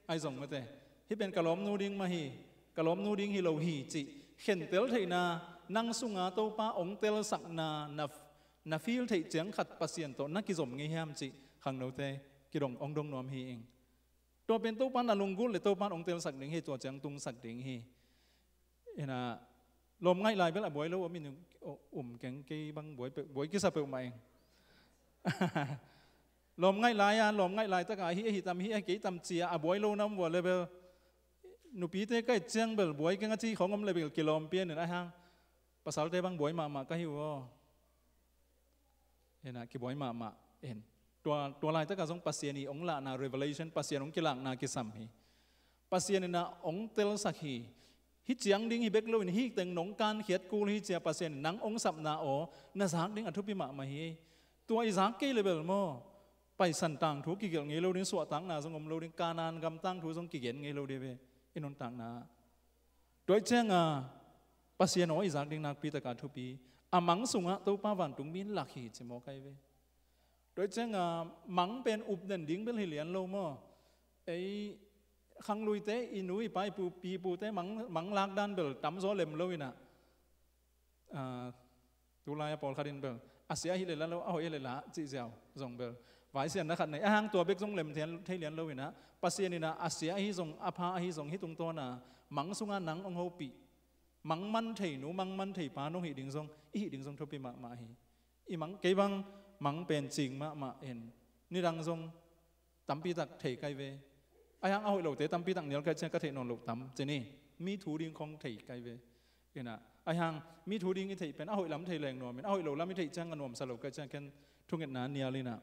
ahi zong mate. Hih pen ka lawmnu ding mah hi, ka lawmnu ding hi lo hi cih khentel theihna, nang sunga Topa hong telsakna na, na feel theih ciang khat Pasian tawh na kizom ngei hiam cih khangnote kidong, hong dong nuam hi ing. Tua pen Topa na lunggulh le Topa hong telsak ding hi, tua ciang tungsak ding hi. Inah lawmngaih lai bel a buai lo om in, um keng, kei bang buai peuh, buai kisa peuhmah ing. Lawmngaih lai-a, lawmngaih laitaka hih ahi tam, hih ahi kei tam cia a buai lo na om vua le bel, nupite ka et ciang bel buai keng a ci khawng om le bel kilawm pian in ahi hang. Pasalte bang buai mahmah ka hi uh aw. Inah kibuai mahmah in. Tua, tua laitaka zong Pasian i hong lahna revelation, Pasian hong kilakna kisam hi. Pasian inah hong telsak hi. Hih ciang ding hi bek loin hih teng nong kankhiat kul hi cia Pasian in nang hong sapna aw na zak ding a thupi mahmah hi. Tua i zak kei le bel maw, paisan tangthu kigelh ngei lo ding, suahtakna zong om lo ding, Kanaan gam tangthu zong kigen ngei lo ding ve i nuntakna. Tua ih cianga Pasian aw i zak ding nakpi taka thupi, a mang sungah Topa vantungmi in lak hi ci mawk ahi ve. Tua ih cianga mang pen upden ding bel hi lian lo maw. Ei khangluite, i nu i pa, i pu, pi pute mang, mang lak dan bel tamzaw lem lo inah. Ah, tulai a pawlkhat in bel a sia hi le la lo, a hoih hi le la cih ziau zong bel vaisianna khat nei. Ahi hang tua bek zong lem thei lian lo inah Pasian inah a sia ahi zong, a pha ahi zong, hih tungtawna mang sunga nang hong hopih, mang man thei nu, mang man thei pa nong hih ding zong, i hih ding zong thupi mahmah hi. I mang, kei bang Mang pen cing mahmah in, nidang zong tampi tak thei kai ve. Ahi hang a hoih lote tampi tak nial kai ciang ka theih nawn loh tam ci ni. Mi thu ding khong thei kai ve. Inah, ahi hang mi thu ding i theih pen a hoih lam thei leng nuam in, a hoih lo lam i theih ciang a nuamsa lo kai ciang ken thungetna nial inah,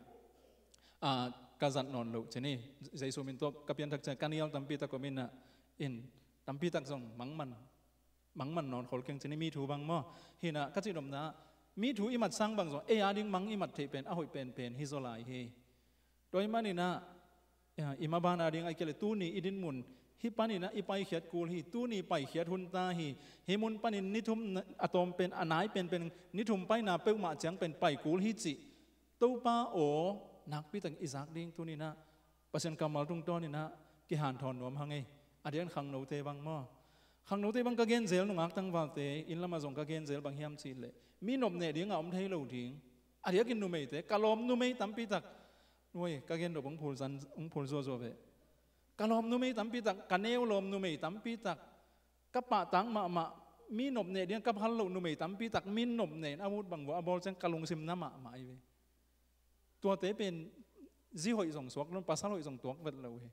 a, ka zat nawn loh ci ni. Jesu min tawh ka pianthak ciang ka nial tampi tak om inah, in tampi tak zong mangman mangman nawn khol keng ci ni, mi thu bang maw. Hinah ka cihnopna, mi thu i mat sang bang zong ei a ding mang i mat theih pen a hoih penpen hi zaw lai hi. Tua ahih maninah, ya, i maban a ding a i kei le tuni i dinmun hih paninah i paikhiat kul hi. Tuni paikhiat hun ta hi. Hih mun panin ni thum a tawm pen, a nai penpen ni thum paina peuhmah ciang pen pai kul hi cih Topa aw nakpi takin i zak ding tuninah Pasian kammal tungtawninah kihanthawn nuam hang ei. A diakin khangnote bang maw? Khangnote bang ka gen zel, nungak tangvalte inn lamah zong ka gen zel, bang hiam cihleh mi nopneh dingah om thei lo ding. A diakin numeite, ka lawm numei tampi tak, nuai, ka gen dop hong phul zan, hong phul zuazua ve. Ka lawm numei tampi tak, ka neu lawm numei tampi tak, ka pahtak mahmah, mi nopneh dingah ka phal loh numei tampi tak, mi nopneh in a ut bang vua a bawl ciang ka lungsim na mahmah hi ve. Tuate pen zi hoih zong suak lo, pasal hoih zong tuak vet lo hi.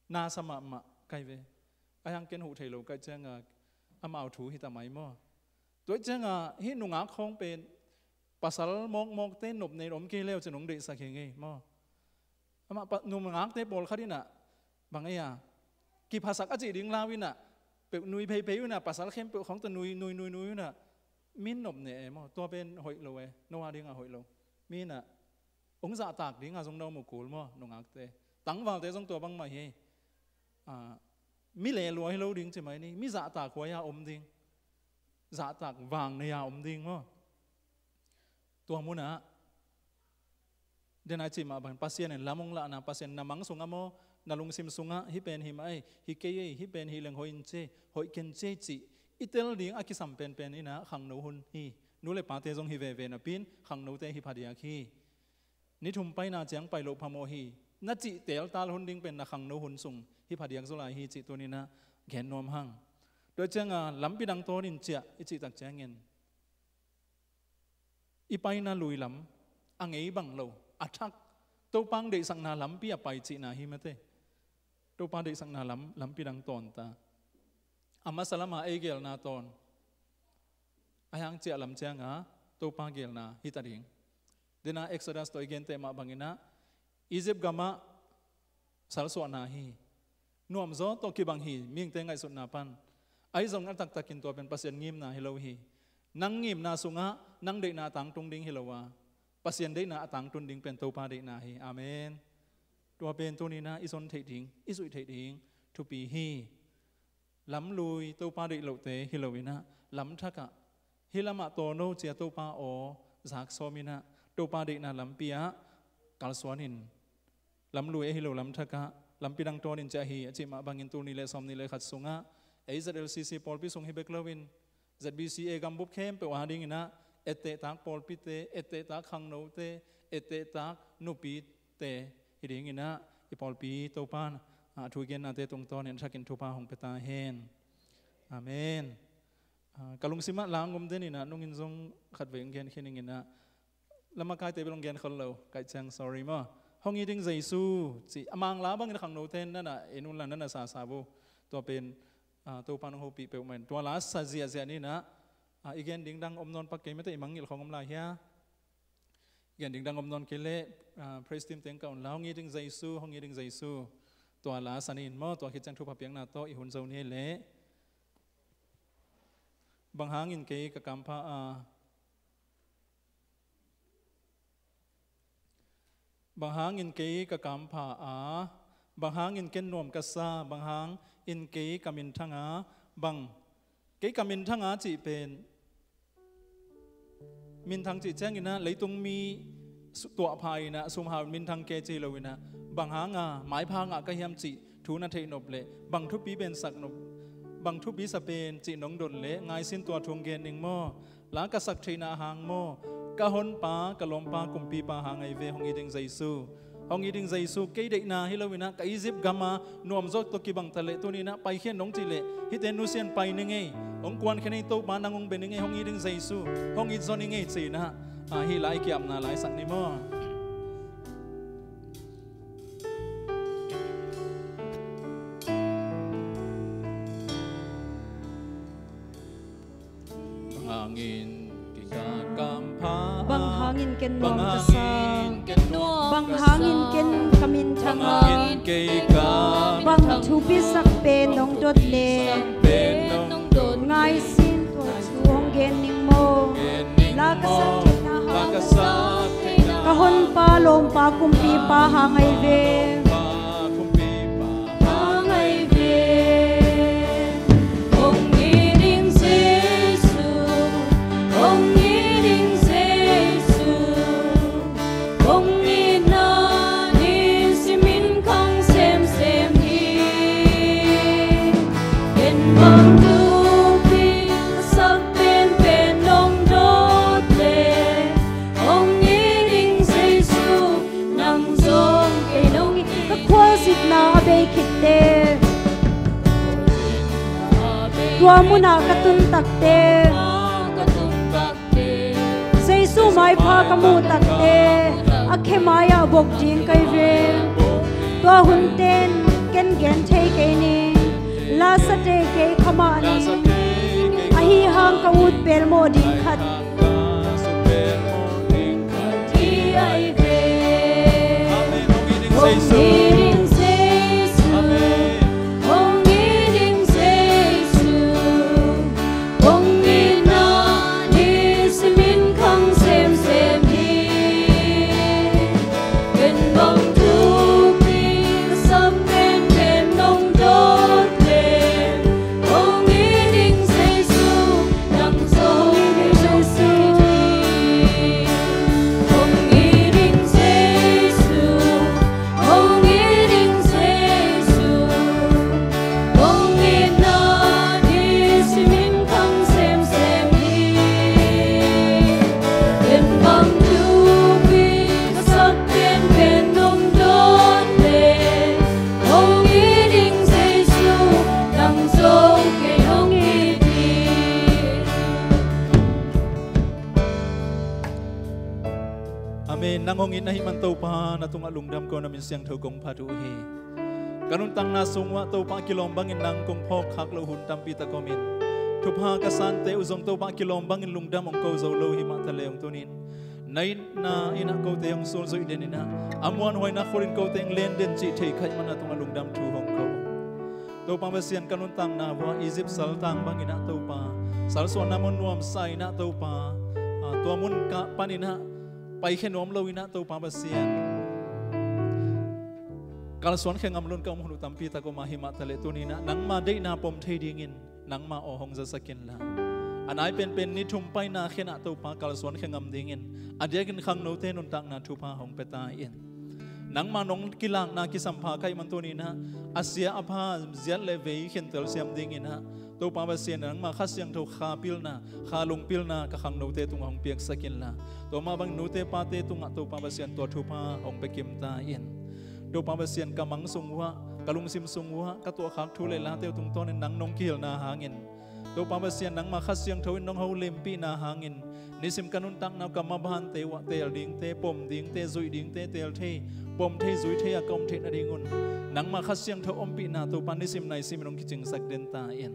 Nasa mahmah kai ve. Ahi hang ken huh thei lo kai cianga amau thu hi ta mai maw? Tua cianga hih nungak khawng pen pasal mawkmawkte nopnei in om kei leu ci-in hong deihsak hi ngei maw? Amah pa, nungakte pawlkhat inah bang ei a, kiphasak a cih ding lau inah, peuh nui pheiphei inah, pasal khempeuh khawng tawh nui nui nui nui inah, mi in nopneh e maw? Tua pen hoih lo e, no a dingah hoih lo. Mi inah hong zahtak dingah zong na om uh kul maw, nungakte? Tangvalte zong tua bangmah hi. A, mi lelua hi lo ding ci mai ni, mi zahtak huai-a om ding, zahtak vang nei-a om ding maw? Tua munah den a i cih mah bangin Pasian in lam hong lahna, Pasian na mang sungah maw, na lungsim sungah hih pen hi mah ei, hi kei ei, hih pen hi leng hoih in ci ei, hoih ken ci ei cih i tel ding a kisam penpen inah khangno hun hi. Nu le pate zong hi veve napi-in khangnote hi phadiak hi. Ni thum paina ciang pai loh phamawh hi na cih teltal hun ding pen na khangno hun sung hi phadiak zaw lai hi cih tuninah gen nuam hang. Tua cianga lampi dang tawnin ciah i cihtak ciangin i paina lui lam a ngei bang lo, a thak, Topa hong deihsakna lampi a pai cihna hi mate. Topa deihsakna lam, lampi dang tawnta. A masa lama ei geelna tawn. Ahi hang ciah lam cianga Topa geelna hi ta ding. Dena Exodus tawh i genteh mah banginah Egypt gamah salsuahna hi. Nuamzaw tawh kibang hi, mihingte ngaihsutna pan. Ahi zongin a taktakin tua pen Pasian ngimna hi lo hi. Nang ngimna sungah nang deihna a tangtung ding hi lo a, Pasian deihna a tangtun ding pen Topa deihna hi. Amen. Tua pen tuninah i zon theih ding, i zuih theih ding thupi hi. Lamlui Topa deih lohte hi loinah lamthakah hih lamah tawno cia Topa aw zak sawminah Topa deihna lampi ah kalsuanin, lamlui ahi lo lamthakah lampi dang tawnin ciah hi a cih mah bangin tul nih le sawm nih le khat sungah ei Z L C C pawlpi sung hi bek loin Z B C A gambup khempeuh a dinginah ettehtak pawlpite, ettehtak khangnote, ettehtak nupite hi dinginah i pawlpi Topa a thu i gennate tungtawnin a thakin thupha hong pia ta hen. Amen. A, ka lungsimah la hong om deninah nungin zong khatvei hong gen khin inginah, lamakaite bel hong gen khol lo, kaih ciang sorry maw. Hong it ding Jesu cih a Mangla bangin khangnote nanah en unla nanah sasa bo. Tua pen, a, Topa hong hopih peuhmah in tua la sa ziahziah ninah, a, i gen ding dang om nawn pak kei mate, i mangngilh khawng om lai hia? Gen ding dang om nawn kei leh, a, praise team teng kah unla, hong it ding Jesu, hong it ding Jesu. Tua la sa ni in maw, tua khit ciang thupha piakna tawh i hun zo ni leh. Bang hangin kei ka kampha a, bang hangin kei ka kampha a, bang hangin ken nuam ka sa, bang hangin kei ka minthang a, bang, kei ka minthang a cih pen minthang cih cianginah leitung mi su-, tuahpha inah sumhau in minthang ke ci loinah, bang hanga maipha ngah ka hiam cih thu na theih nop leh, bang thupi pen sak nop, bang thupi sa pen cih nong dot leh ngaisin, tua thu hong gen ding maw? La ka sak theihna hang maw? Ka honpa, ka lawmpa, kumpipa hang ahi ve, hong it ding Jesu. Hong it ding Jesu, kei deihna hi loinah ka Egypt gama nuamzaw tawh kibang ta leh tuninah paikhia in nong cih leh, hihte nusia in pai ning ei, hong kuankhin ei, Topa nang hong be ning ei, hong it ding Jesu, hong it zaw ning ei ci-inah Ahi lai kiamna lai sak ni maw? Bang hangin kei ka kampha, bang hangin ken nuam ka sa, bang hangin ken ka minthang a, bang thupisak pen nong dot le, ngai sin tua thu hong gen ning maw? La ka sak theihna hang, ka honpa lawmpa kumpipa hang ahi ve. Hong it ning Jesu, hong it ning Jesu. Hong itna nisimin khang semsem hi. Ken bang thupi ka sak penpen nong dot le, hong it ning Jesu, nang zong kei nong it. Ka khualzinna a bei khitte, tua munah ka tun takte, Jesu maipha ka muh takte, a khe mai-ah bok ding ka hi ve. Tua hunten ken gen thei kei ning, la sa thei kei kha mah ning, ahi hang ka ut pelmawh ding khat. Hong it ning Jesu. Hong it ning Jesu. Hong itna nisimin khang semsem hi. Ken bang thupi ka sak penpen nong dot le, hong it ning Jesu, nang zong kei nong it hi. Hong it ning Jesu, hong it ning Jesu. Hong itna nisimin khang semsem hi. Ken bang thupi ka sak penpen nong dot le, hong it ning Jesu, nang zong kei nong it hi. Amen. Nang hong it na hih man Topa, na tungah lungdam ko, na min siangtho kong phat uh hi. Ka nuntakna sung uah Topa kilawm bangin nang kong phawk khak loh hun tampi tak om in, thupha ka sante uh zong Topa kilawm bangin lungdam hong ko zo lo hi mah ta leng, tuni-in na itna in ah kote hong sulzuih den in ah, a muanhuaina khut in kote hong len den cih thei kha ahih manin na tungah lungdam thu hong ko. Topa Pasian, ka nuntakna uah Egypt saltang bangin ah Topa, salsuahna mun nuamsa in ah Topa, ah, tua mun kah panin ah paikhia nuam lo in ah Topa Pasian, kalsuan khia ngam lo-in ka om hun uh tampi tak om a, hi mah ta leh tuni-in ah nangma deihna pom thei dingin nangma aw hong zasak inla, a nai penpen ni thum paina khen ah Topa kalsuan khia ngam dingin a diakin khangnote nuntakna thupha hong pia ta in. Nangma nong kilakna kisampha kha ahih man tuni-in ah a sia a pha, ziat le vei khentel siam dingin ah Topa Pasian, nangma Kha Siangtho Kha pilna, Kha lungpilna ka khangnote tungah hong piaksak inla, tua mah bangin nute pate tungah Topa Pasian tua thupha hong pia kim ta in. Topa Pasian, ka mang sung uah, ka lungsim sung uah ka tuahkhak thu le late uh tungtawnin nang nong kihilhna hangin, Topa Pasian, nangma Kha Siangtho in nong holimpihna hangin, nisim ka nuntakna uh ka mabante uah teel dingte, pom dingte, zuih dingte teel thei, pom thei, zui thei a ka om theih nadingun nangma Kha Siangtho ompihna Topa nisim naisim in hong kicingsak den ta in.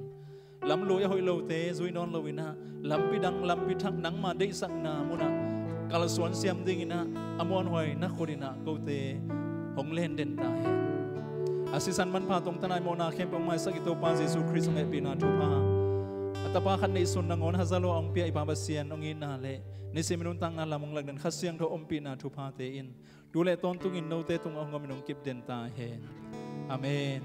Lamlui a hoih lote zui nawn lo-in ah, lampi dang, lampi thak, nangma deihsakna munah kalsuan siam dingin ah a muanhuaina khut in ah kote hong len den ta hen. A sisan manpha tungtawn a i mawhna khempeuh hong maisak i Topa Jesu Khrist hong hehpihna thupha, a Tapa khat neihsun nangawn hazalo a hong pia i Pa Pasian hong itna le nisim i nuntakna lam hong lakden Kha Siangtho ompihna thuphate in tu le tawntungin note tungah hong omin hong kip den ta hen. Amen.